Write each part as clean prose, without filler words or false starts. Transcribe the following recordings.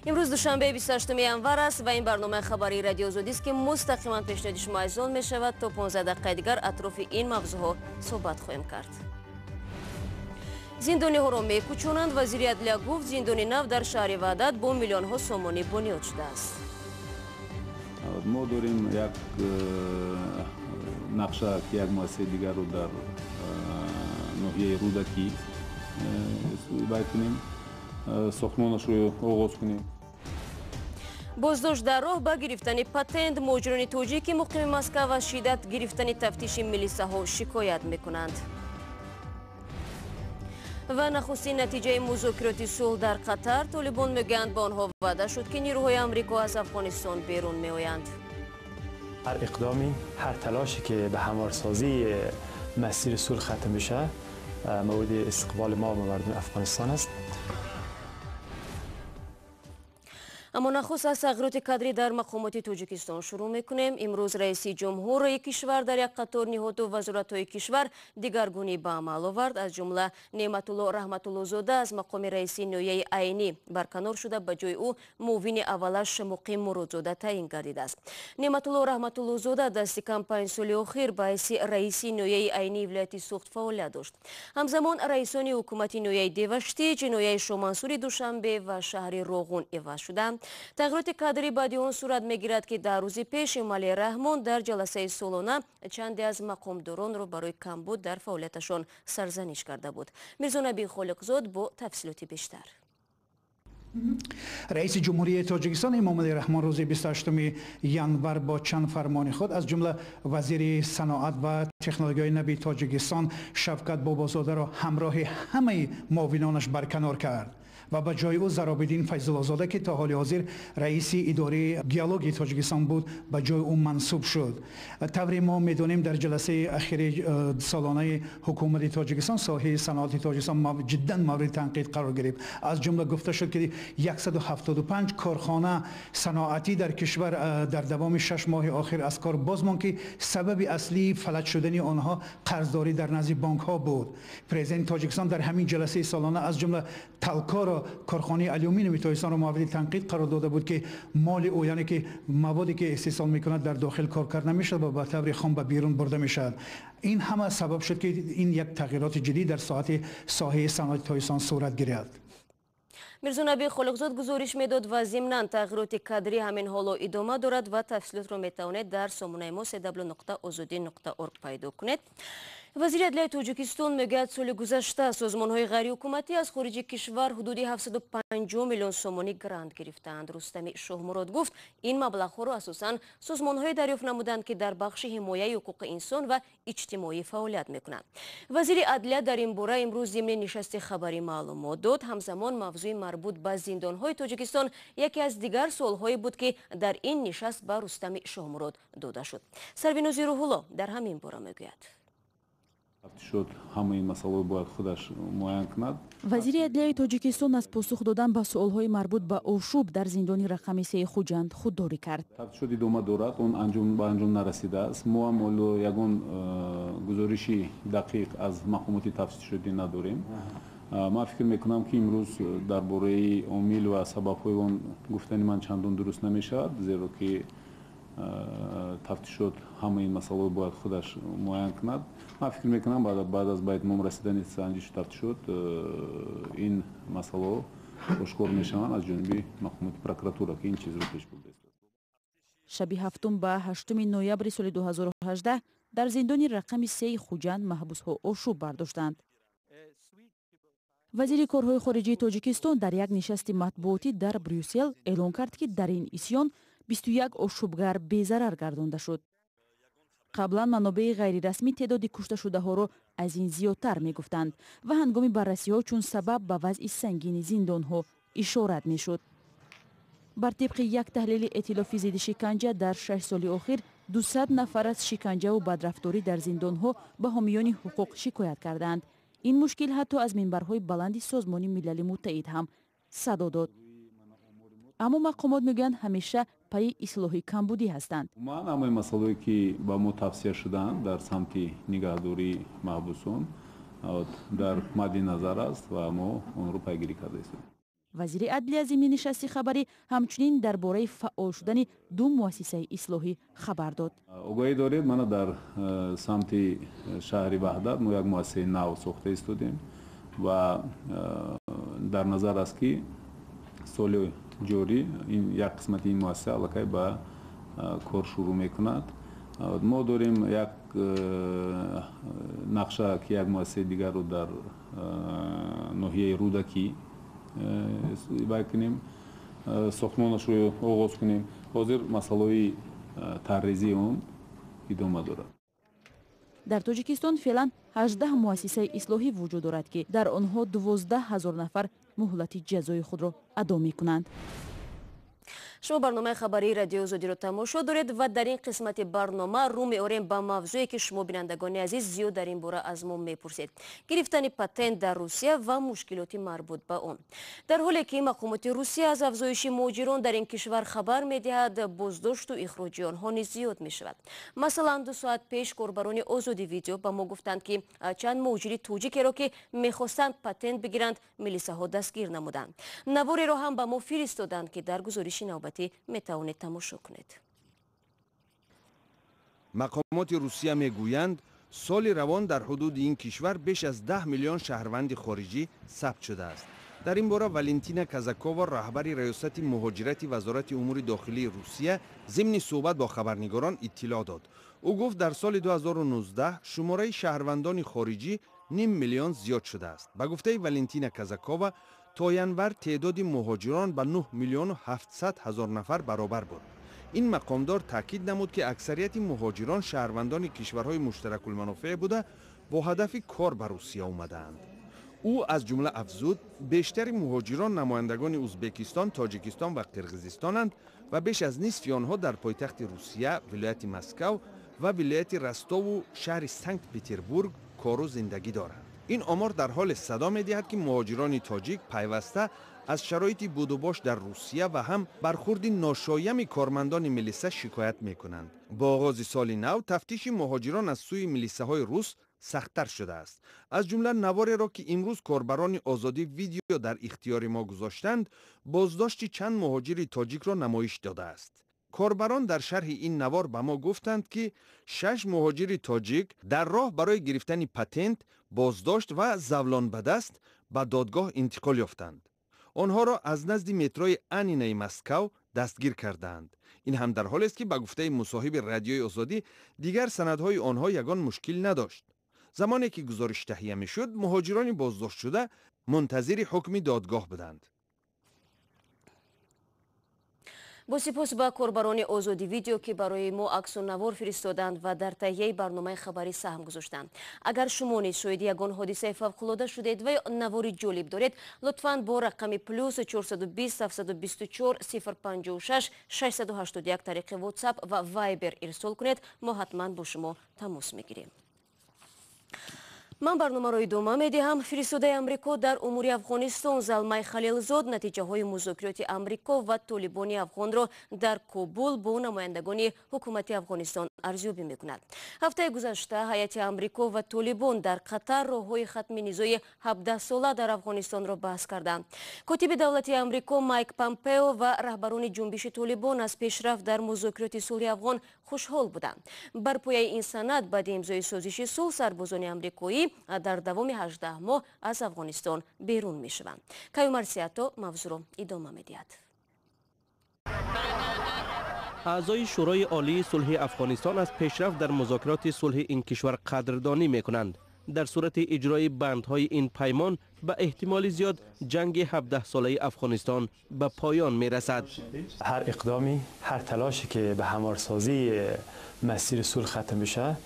Имрӯз душанбе 28 январ аст ва ин барномаи хабарии Радиои Озодӣ аст, ки мустақиман пешниҳоди шумо азизон мешавад. То 15 дақиқаи дигар атрофи ин мавзӯъҳо суҳбат хоҳем кард. Зиндониҳоро мекӯчонанд. Вазири адлия гуфт, зиндони нав дар шаҳри Ваҳдат бо миллионҳо сомонӣ бунёд шудааст. Мо дорем як нақша, ки як муассисаи дигарро дар ноҳияи Рӯдакӣ бай кунем, сохтмонашро оғоз кунем. Боздошт дар роҳ ба гирифтани патент. Муҳоҷирони тоҷики муқими Москав аз шиддат гирифтани тафтиши милисаҳо шикоят мекунанд. Ва нахустин натиҷаи музокироти сулҳ дар Қатар. Толибон мегӯянд, ба онҳо ваъда шуд, ки нирӯҳои Амрико аз Афғонистон берун меоянд. Ҳар иқдоми, ҳар талоше ки ба ҳамворсозии масири сулҳ хатм бишавад, мавриди истиқболи мо ва мардуми Афғонистон аст. Аммо нахуст аз тағйироти кадрӣ дар мақомоти Тоҷикистон шурӯъ мекунем. Имрӯз раиси ҷумҳури кишвар дар як қатор ниҳоду вазоратҳои кишвар дигаргунӣ ба амал овард. Аз ҷумла Неъматулло Раҳматуллозода аз мақоми раиси ноҳияи Айнӣ барканор шуда, ба ҷои ӯ муовини аввалаш Муқим Муродзода таъин гардидааст. Неъматулло Раҳматуллозода дасти кам 5 соли охир ба ҳайси раиси ноҳияи Айнии вилояти Суғд фаъолият дошт. Ҳамзамон раисони ҳукумати ноҳияи Деваштич, ноҳияи Шомансури Душанбе ва шаҳри Роғун иваз шуданд. Тағйироти кадрӣ баъди он сурат мегирад, ки дар рӯзи пеш Эмомалӣ Раҳмон дар ҷаласаи солона чанде аз мақомдоронро барои камбуд дар фаъолияташон сарзаниш карда буд. Мирзонаби Холиқзод бо тафсилоти бештар. Раиси ҷумҳурии Тоҷикистон Эмомалӣ Раҳмон рӯзи 28 январ бо чанд фармони худ, аз ҷумла вазири саноат ва технологияҳои нави Тоҷикистон Шавкат Бобозодаро ҳамроҳи ҳамаи муовинонаш барканор кард ва ба ҷои ӯ Заробиддин Файзуллозода, ки то ҳоли ҳозир раиси идораи геологияи Тоҷикистон буд, ба ҷои ӯ мансуб шуд. Тавре мо медонем, дар ҷаласаи ахири солонаи ҳукумати Тоҷикистон соҳаи саноати Тоҷикистон ҷиддан мавриди танқид қарор гирифт. Аз ҷумла гуфта шуд, ки 175 корхона саноатӣ дар кишвар дар давоми 6 моҳи охир аз кор боз монд, ки сабаби аслии фалаҷ шудани онҳо қарздорӣ дар назди бонкҳо буд. Президенти Тоҷикистон дар ҳамин ҷаласаи солона аз ҷумла Талкоро, корхонаи алюминиуми Тоҷикистонро мавриди танқид қарор дода буд, ки моли ӯ, яъне ки маводе ки истеҳсол мекунад, дар дохил кор карда намешавад ва ба таври хом ба берун бурда мешавад. Ин ҳама сабаб шуд, ки ин як тағйироти ҷиддӣ дар соҳаи саноати Тоҷикистон сурат гирад. Мирзонаби Холиқзод гузориш медод ва зимнан тағйироти кадрӣ ҳамин ҳоло идома дорад ва тафсилотро метавонед дар сомонаи мо cw.ozodi.org пайдо кунед. Вазири адлияи Тоҷикистон мегӯяд, соли гузашта созмонҳои ғайриҳукуматӣ аз хориҷи кишвар ҳудуди 750 миллион сомонӣ грант гирифтаанд. Рустами Шоҳмурод гуфт, ин маблағҳоро асосан созмонҳое дарёфт намуданд, ки дар бахши ҳимояи ҳуқуқи инсон ва иҷтимоӣ фаъолият мекунанд. Вазири адлия дар ин бора имрӯз зимни нишасти хабарӣ маълумот дод. Ҳамзамон мавзӯи марбут ба зиндонҳои Тоҷикистон яке аз дигар суолҳое буд, ки дар ин нишаст ба Рустами Шоҳмурод дода шуд. Сарвинози Рӯҳулло дар ҳамин бора мегӯяд. Тафтишот ҳамаи ин масъалаҳо бояд худаш муайян кунад. Вазири адлияи Тоҷикистон аз посух додан ба суолҳои марбут ба ошӯб дар зиндони рақами 3 Хуҷанд худдорӣ кард. Тафтишот идома дорад, он ба анҷом нарасидааст. Мо ҳам ҳоло ягон гузориши дақиқ аз мақомоти тафтишотӣ надорем. Ман фикр мекунам, ки имрӯз дар бораи омил ва сабабҳои он гуфтани ман чандон дуруст намешавад, зеро ки тафтишот ҳамаи ин масъалаҳо бояд худаш муайян кунад. Ман фикр мекунам, баъд аз ба итмом расидани санҷишу тафтишот ин масъалаҳо ошкор мешаванд аз ҷониби мақомоти прокуратура, ки ин чизро пеш бурдааст. Шаби 7 ба 8 ноябри соли 2018 дар зиндони рақами 3 Хуҷанд маҳбусҳо ошӯб бардоштанд. Вазири корҳои хориҷии Тоҷикистон дар як нишасти матбуотӣ дар Брюссел эълон кард, ки дар ин исьён 21 ошӯбгар безарар гардонда шуд. Қаблан манобеи ғайрирасмӣ теъдоди кушташудаҳоро аз ин зиёдтар мегуфтанд ва ҳангоми баррасиҳо чун сабаб ба вазъи сангини зиндонҳо ишорат мешуд. Бар тибқи як таҳлили эътилофи зидди шиканҷа дар 6 соли охир 200 нафар аз шиканҷаву бадрафторӣ дар зиндонҳо ба ҳомиёни ҳуқуқ шикоят кардаанд. Ин мушкил ҳатто аз минбарҳои баланди Созмони Милали Муттаҳид ҳам садо дод. Аммо мақомот мегӯянд, ҳамеша пайи ислоҳи камбудӣ ҳастанд. Ман ҳамаи масъалаҳое, ки ба мо тавсия шудаанд дар самти нигаҳдории маҳбусон, дар мадди назар аст ва мо онро пайгирӣ карда истем. Вазири адлия зимни нишасти хабарӣ ҳамчунин дар бораи фаъол шудани ду муассисаи ислоҳӣ хабар дод. Огоҳӣ доред, мана дар самти шаҳри Ваҳдат мо як муассисаи нав сохта истодем ва дар назар аст, ки соли ҷорӣ як қисмати ин муассиса аллакай ба кор шурӯъ мекунад. Мо дорем як нақша, ки як муассисаи дигарро дар ноҳияи Рӯдакӣ вай кунем, сохтмонашро оғоз кунем. Ҳозир масъалаҳои таррезии он идома дорад. Дар Тоҷикистон феълан 18 муассисаи ислоҳӣ вуҷуд дорад, ки дар онҳо 12 000 нафар муҳлати ҷазои худро адо мекунанд. Шумо барномаи хабарии Радиои Озодиро тамошо доред ва дар ин қисмати барнома рӯ меорем ба мавзӯе, ки шумо, бинандагони азиз, зиёд дар ин бора аз мо мепурсед: гирифтани патент дар Русия ва мушкилоти марбут ба он. Дар ҳоле ки мақомоти Русия аз афзоиши муҳоҷирон дар ин кишвар хабар медиҳад, боздошту ихроҷи онҳо низ зиёд мешавад. Масалан, 2 соат пеш корбарони Озоди Видео ба мо гуфтанд, ки чанд муҳоҷири тоҷикеро, ки мехостанд патент бигиранд, милисаҳо дастгир намуданд. Навореро ҳам ба мо фиристоданд, ки дар гузориши навбатӣ метавонед тамошо кунед. Мақомоти Русия мегӯянд, соли равон дар ҳудуди ин кишвар беш аз 10 миллион шаҳрванди хориҷӣ сабт шудааст. Дар ин бора Валентина Казакова, раҳбари раёсати муҳоҷирати Вазорати умури дохилии Русия, зимни суҳбат бо хабарнигорон иттилоъ дод. Ӯ гуфт, дар соли 2019 шумораи шаҳрвандони хориҷӣ ним миллион зиёд шудааст. Ба гуфтаи Валентина Казакова, то январ теъдоди муҳоҷирон ба 9 миллиону 700 ҳазор нафар баробар буд. Ин мақомдор таъкид намуд, ки аксарияти муҳоҷирон шаҳрвандони кишварҳои муштаракулманофеъ буда, бо ҳадафи кор ба Русия омадаанд. Ӯ аз ҷумла афзуд, бештари муҳоҷирон намояндагони Узбекистон, Тоҷикистон ва Қирғизистонанд ва беш аз нисфи онҳо дар пойтахти Русия, вилояти Москав ва вилояти Ростову шаҳри Санкт Петербург кору зиндагӣ доранд. Ин омор дар ҳоле садо медиҳад, ки муҳоҷирони тоҷик пайваста аз шароити будубош дар Русия ва ҳам бархурди ношоями кормандони милиса шикоят мекунанд. Бо оғози соли нав тафтиши муҳоҷирон аз сӯи милисаҳои рус сахттар шудааст. Аз ҷумла навореро, ки имрӯз корбарони Озодӣ Видео дар ихтиёри мо гузоштанд, боздошти чанд муҳоҷири тоҷикро намоиш додааст. Корбарон дар шарҳи ин навор ба мо гуфтанд, ки шаш муҳоҷири тоҷик дар роҳ барои гирифтани патент боздошт ва завлон ба даст ба додгоҳ интиқол ёфтанд. Онҳоро аз назди метрои Анинаи Москав дастгир кардаанд. Ин ҳам дар ҳолест, ки ба гуфтаи мусоҳиби Радиои Озодӣ, дигар санадҳои онҳо ягон мушкил надошт. Замоне ки гузориш таҳия мешуд, муҳоҷирони боздоштшуда мунтазири ҳукми додгоҳ буданд. Бо сипос ба корбарони Озоди Видео, ки барои мо аксу навор фиристоданд ва дар таҳияи барномаи хабарӣ саҳм гузоштанд. Агар шумо низ шоҳиди ягон ҳодисаи фавқулода шудед ва ё навори ҷолиб доред, лутфан бо рақами +420 724 056 681 тариқи WhatsApp ва Viber ирсол кунед. Мо ҳатман бо шумо тамос мегирем. Ман барномаро идома медиҳам. Фиристодаи Амрико дар умури Афғонистон Залмай Халилзод натиҷаҳои музокироти Амрико ва толибони афғонро дар Кобул бо намояндагони ҳукумати Афғонистон арзёбӣ мекунад. Ҳафтаи гузашта ҳайати Амрико ва толибон дар Қатар роҳҳои хатми низои 17сола дар Афғонистонро баҳс карданд. Котиби давлати Амрико Майк Помпео ва раҳбарони ҷунбиши толибон аз пешрафт дар музокироти сулҳи афғон хушҳол буданд. Бар пояи ин санад, баъди имзои созиши сулҳ, сарбозони амрикоӣ дар давоми 18 моҳ аз Афғонистон берун мешаванд. Каюмар Сиато мавзӯъро идома медиҳад. Аъзои Шӯрои Олии сулҳи Афғонистон аз пешрафт дар музокироти сулҳи ин кишвар қадрдонӣ мекунанд. Дар сурати иҷрои бандҳои ин паймон, ба эҳтимоли зиёд ҷанги 17-солаи Афғонистон ба поён мерасад. Ҳар иқдоми, ҳар талоши ки ба ҳамворсозии масири сулҳ хатм бишад,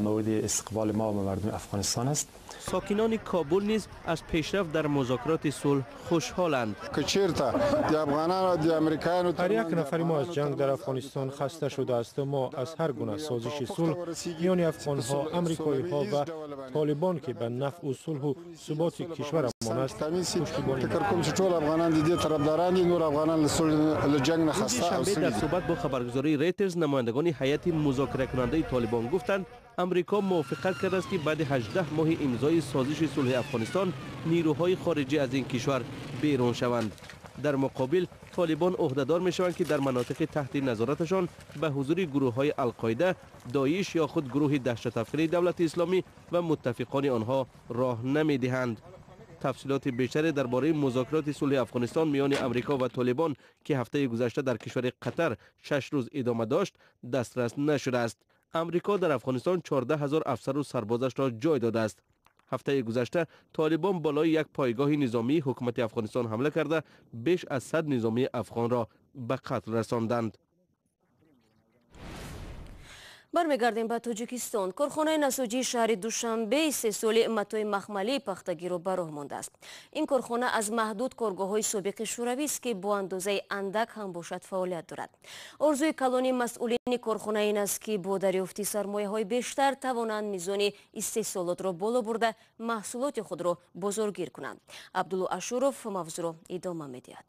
мавриди истиқболи мо ва мардуми Афғонистон аст. Сокинони Кобул низ аз пешрафт дар музокироти сулҳ хушҳоланд. Ҳар як нафари мо аз ҷанг дар Афғонистон хаста шудааст. Мо аз ҳар гуна созиши сулҳ миёни афғонҳо, амрикоиҳо ва толибон, ки ба нафъу сулҳу суботи кишварамон аст, пуштибонӣ. Шанбе дар суҳбат бо хабаргузории Рейтерс намояндагони ҳайати музокиракунандаи толибон гуфтанд, Амрико мувофиқат кардааст, ки баъди 18 моҳи имзои созиши сулҳи Афғонистон нирӯҳои хориҷӣ аз ин кишвар берун шаванд. Дар муқобил толибон ӯҳдадор мешаванд, ки дар манотиқи таҳти назораташон ба ҳузури гурӯҳҳои Алқоида, Доиш ё худ гурӯҳи даҳшатафкани Давлати Исломӣ ва муттафиқони онҳо роҳ намедиҳанд. Тафсилоти бештаре дар бораи музокироти сулҳи Афғонистон миёни Амрико ва Толибон, ки ҳафтаи гузашта дар кишвари Қатар 6 рӯз идома дошт, дастрас нашудааст. Амрико дар Афғонистон 14 ҳазор афсару сарбозашро ҷой додааст. Ҳафтаи гузашта толибон болои як пойгоҳи низомии ҳукумати Афғонистон ҳамла карда, беш аз 100 низомии афғонро ба қатл расонданд. Бармегардем ба Тоҷикистон. Корхонаи насоҷии шаҳри Душанбе истеҳсоли матои махмалии пахтагиро ба роҳ мондааст. Ин корхона аз маҳдуд коргоҳҳои собиқи шӯравист, ки бо андозаи андак ҳам бошад фаъолият дорад. Орзуи калони масъулини корхона ин аст, ки бо дарёфти сармояҳои бештар тавонанд мизони истеҳсолотро боло бурда, маҳсулоти худро бозоргир кунанд. Абдулло Ашуров мавзӯъро идома медиҳад.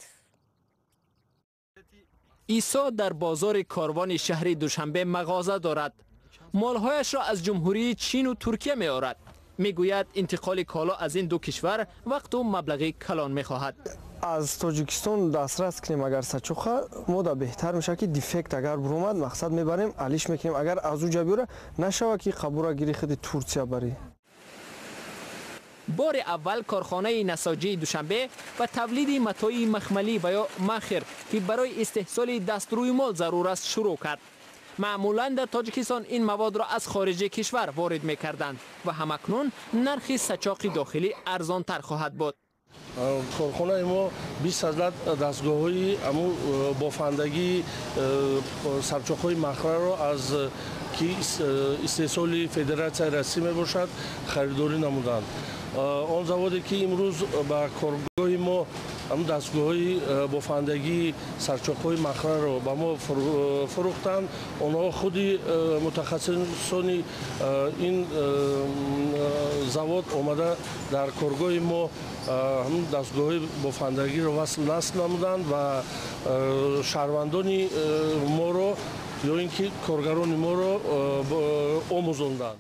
Исо дар бозори Корвони шаҳри Душанбе мағоза дорад. Молҳояшро аз ҷумҳурии Чину Туркия меорад. Мегӯяд, интиқоли коло аз ин ду кишвар вақту маблағи калон мехоҳад. Аз Тоҷикистон дастрас кунем агар сачоқа, мо да беҳтар мешавад, ки дефект агар буромад, мақсад мебарем, алиш мекунем. Агар аз ӯ ҷа биёра, нашавад, ки қабура гири худи Турсия барӣ. Бори аввал корхонаи насоҷии Душанбе ба тавлиди матои махмалӣ ва ё махир, ки барои истеҳсоли дастрӯймол зарур аст, шурӯъ кард. Маъмулан дар Тоҷикистон ин маводро аз хориҷи кишвар ворид мекарданд ва ҳамакнун нархи сачоқи дохилӣ арзонтар хоҳад буд. Корхонаи мо 20 адад дастгоҳҳои аму бофандагии сарчоқҳои махраро, аз ки истеҳсоли Федератсияи Россия мебошад, харидорӣ намуданд. Он заводе, ки имрӯз ба коргоҳи мо дастгоҳҳои бофандагии сарчоқҳои махраро ба мо фурӯхтанд, онҳо худи мутахассисони ин завод омада дар коргоҳи мо дастгоҳҳои бофандагиро васл насб намуданд ва шаҳрвандони моро ё ин ки коргарони моро омӯзонданд.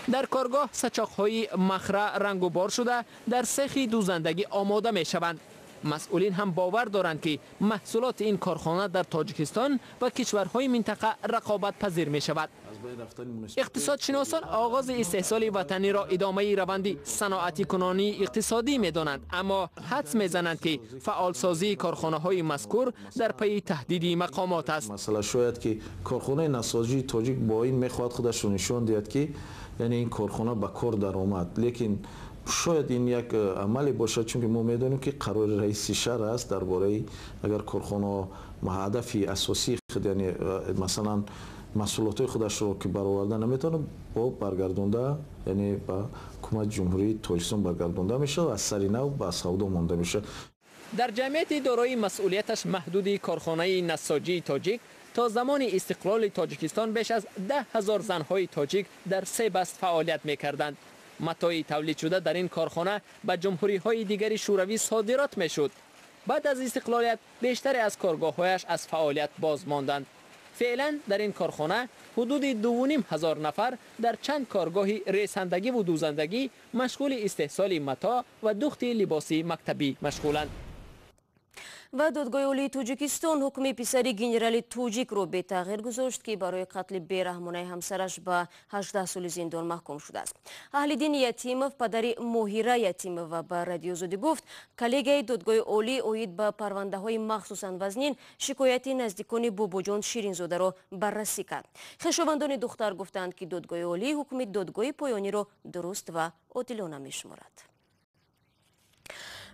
Дар коргоҳ сачоқҳои махра рангубор шуда, дар сехи дӯзандагӣ омода мешаванд. Масъулин ҳам бовар доранд, ки маҳсулоти ин корхона дар Тоҷикистон ва кишварҳои минтақа рақобатпазир мешавад. Иқтисодшиносон оғози истеҳсоли ватаниро идомаи раванди саноатикунонии иқтисодӣ медонанд, аммо ҳадс мезананд, ки фаъолсозии корхонаҳои мазкур дар пайи таҳдиди мақомот аст. Масалан, шояд ки корхонаи насоҷии тоҷик бо ин мехоҳад худашро нишон диҳад, ки яъне ин корхона ба кор даромад, лекин шояд ин як амале бошад, чунки мо медонем, ки қарори раиси шаҳр аст дар бораи агар корхонаҳо ҳадафи асосии худ, яъне масалан маҳсулотҳои худашро ки бароварда наметавонад, бо баргардонда, яъне ба ҳукумати Ҷумҳурии Тоҷикистон баргардонда мешавад, аз сари нав ба савдо монда мешавад. Дар ҷамъияти дорои масъулияташ маҳдуди корхонаи насоҷии тоҷик то замони истиқлоли Тоҷикистон беш аз 10 ҳазор занҳои тоҷик дар се баст фаъолият мекарданд. Матои тавлидшуда дар ин корхона ба ҷумҳуриҳои дигари шӯравӣ содирот мешуд. Баъд аз истиқлолият бештаре аз коргоҳҳояш аз фаъолият боз монданд. Феълан дар ин корхона ҳудуди 2,5 ҳазор нафар дар чанд коргоҳи ресандагӣ ву дӯзандагӣ машғули истеҳсоли матоъ ва духти либоси мактабӣ машғуланд. Ва Додгоҳи Олии Тоҷикистон ҳукми писари генерали тоҷикро бетағйир гузошт, ки барои қатли бераҳмонаи ҳамсараш ба 18 соли зиндон маҳкум шудааст. Аҳлиддин Ятимов, падари Моҳира Ятимова, ба Радиои Озодӣ гуфт, коллегияи Додгоҳи Олӣ оид ба парвандаҳои махсусан вазнин шикояти наздикони Бобоҷон Ширинзодаро баррасӣ кард. Хешовандони духтар гуфтанд, ки Додгоҳи Олӣ ҳукми додгоҳи поёниро дуруст ва одилона мешуморад.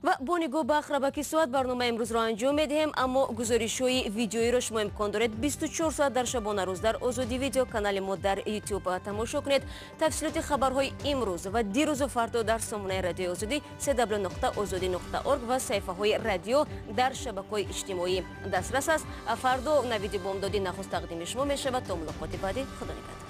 Ва бо нигоҳ ба ақрабаки соат барномаи имрӯзро анҷом медиҳем, аммо гузоришҳои видеоиро шумо имкон доред 24 соат дар шабонарӯз дар Озодӣ Видео, канали мо дар Ютуб, тамошо кунед. Тафсилоти хабарҳои имрӯз ва дирӯзу фардо дар сомонаи Радиои Озодӣ www.ozodi.org ва саҳифаҳои радио дар шабакаҳои иҷтимоӣ дастрас аст. Фардо навиди бомдодӣ нахуст тақдими шумо мешавад. То мулоқоти баъдӣ, худо нигаҳдор.